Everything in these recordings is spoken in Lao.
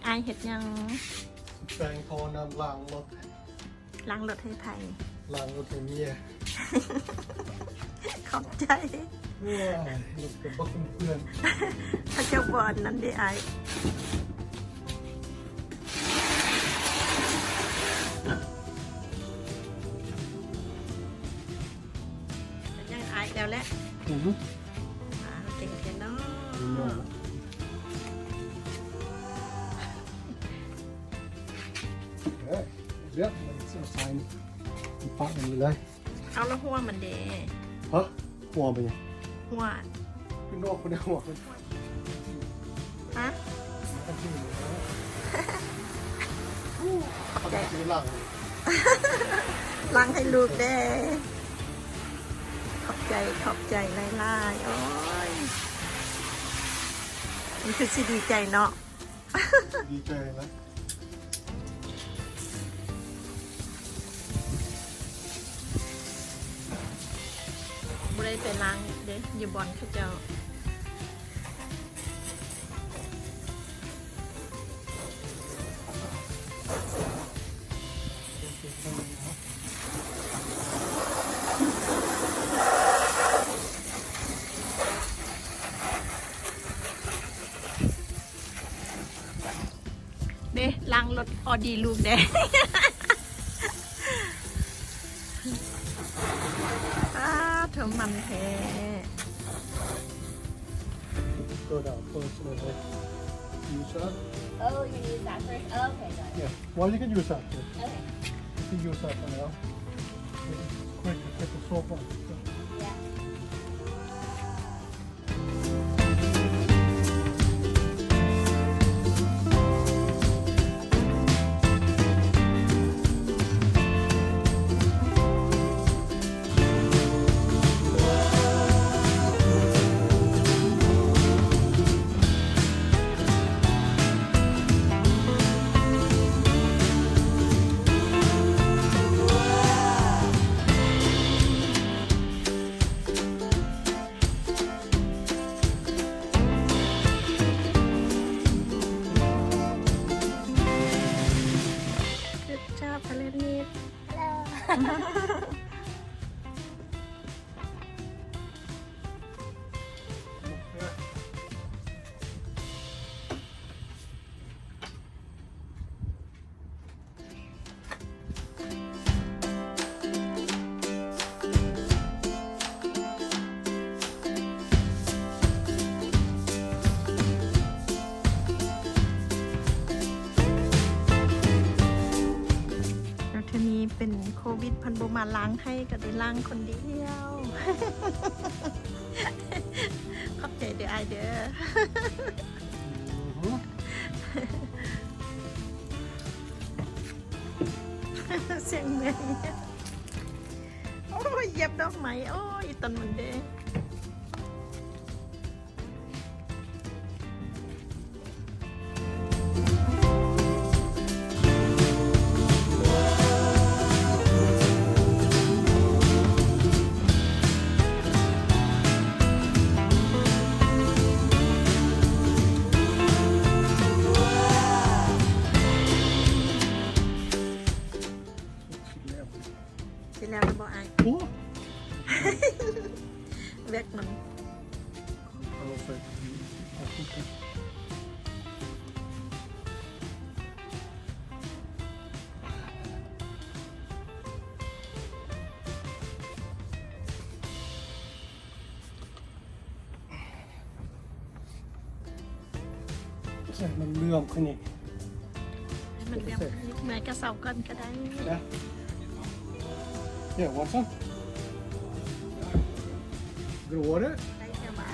ອ້າຍເຮັດຫຍັງ? ແປງທໍ່ນ້ຳລ້າງລົດ. ລ້າງລົດໃຫ້ໃຜ? ລ້າງລົດໃຫ້ເມຍ. ຂອບໃຈ. ໂອ້ຍ ລົດກະບັກເພື່ອນ. ເຂົາເຈົ້າບໍ່ອັນນັ້ນເດ້ອ້າຍ. ຍັງອາຍແລ້ວແຫຼະ. ອືຮຶ. ອ່າ ເກັ່ງແທ້ເນາະ. ເອີ ເລືອກມັນຊິເອົາຊາຍນີ້ປະມັນໄປເລີຍ. ເອົາລະຫົວມັນເດ? ຮະ? ຫົວເປັນຫຍັງ? ຫົວ ເປັນນອກຄົນດຽວຫົວ. ຮະ? ຂອບໃຈ. ລ້າງໃຫ້ລູກແດ່. ຂອບໃຈ ຂອບໃຈຫຼາຍໆ. ໂອ້ຍ ມັນຄືຊິດີໃຈເນາະ. ດີໃຈນະ. ບໍ່ໄດ້ໄປລ້າງເດ້ ຢູ່ບ່ອນເຂົາເຈົ້າ. ເດ້ ລ້າງລົດອໍດີລູກແດ່. ອ້າ ເທີມັນແທ້. Go down, close a little bit. Use that. Oh, you use that first? Oh, okay, got it. Yeah. Well, you can use that too. Okay. You can use that for now. It's quick to get the soap off. Yeah. ແລ້ວເທື່ອນີ້ເປັນໂຄວິດ ເພິ່ນບໍ່ມາລ້າງໃຫ້ ກໍໄດ້ລ້າງຄົນດຽວ. ຂອບໃຈເດີອ້າຍເດີ. ອືຮຶ. ສຽງເມື່ອຍ. ໂອ້ຍ ຢຽບດອກໄມ້. ໂອ້ຍ ອີ່ຕົນມັນເດ້. ຊິແລ້ວແລ້ວບໍ່ອ້າຍ? ໂອ້ ແວັກມັນ. ໃສ່ມັນເຫຼື້ອມຂຶ້ນອີກ. ໃຫ້ມັນເຫຼື້ອມຂຶ້ນອີກ. ເມື່ອຍກະເຊົາກ່ອນກະໄດ້. ນະ? Yeah, want some? Gonna water? ໄດ້ແຕ່ວ່າ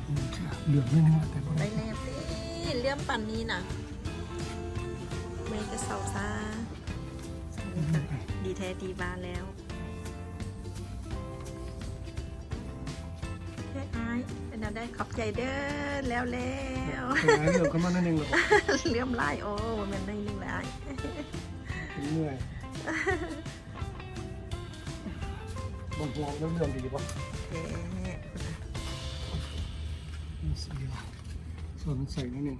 ອືມ ເຫຼື້ອມໜ້ອຍໜຶ່ງ ແຕ່ບໍ່ໄດ້ ໄດ້ແນ່ຕິ ເຫຼື້ອມປານນີ້ນະ. ເມື່ອຍກະເຊົາຊາ. ອືມ ດີແທ້ດີວ່າແລ້ວ. ເອີ ອ້າຍ ເປັນແນວໃດ? ຂອບໃຈເດີ ແລ້ວແລ້ວ. ເຫຼື້ອມຂຶ້ນມາໜ້ອຍໜຶ່ງແລ້ວບໍ່? ເຫຼື້ອມຫຼາຍ. ໂອ້ ບໍ່ແມ່ນໜ້ອຍໜຶ່ງແລ້ວອ້າຍ ເມື່ອຍ. ເບິ່ງຫົວເຫຼື້ອມດີບໍ່? ແທ້ ສ່ວນໃສ່ໜ້ອຍໜຶ່ງ.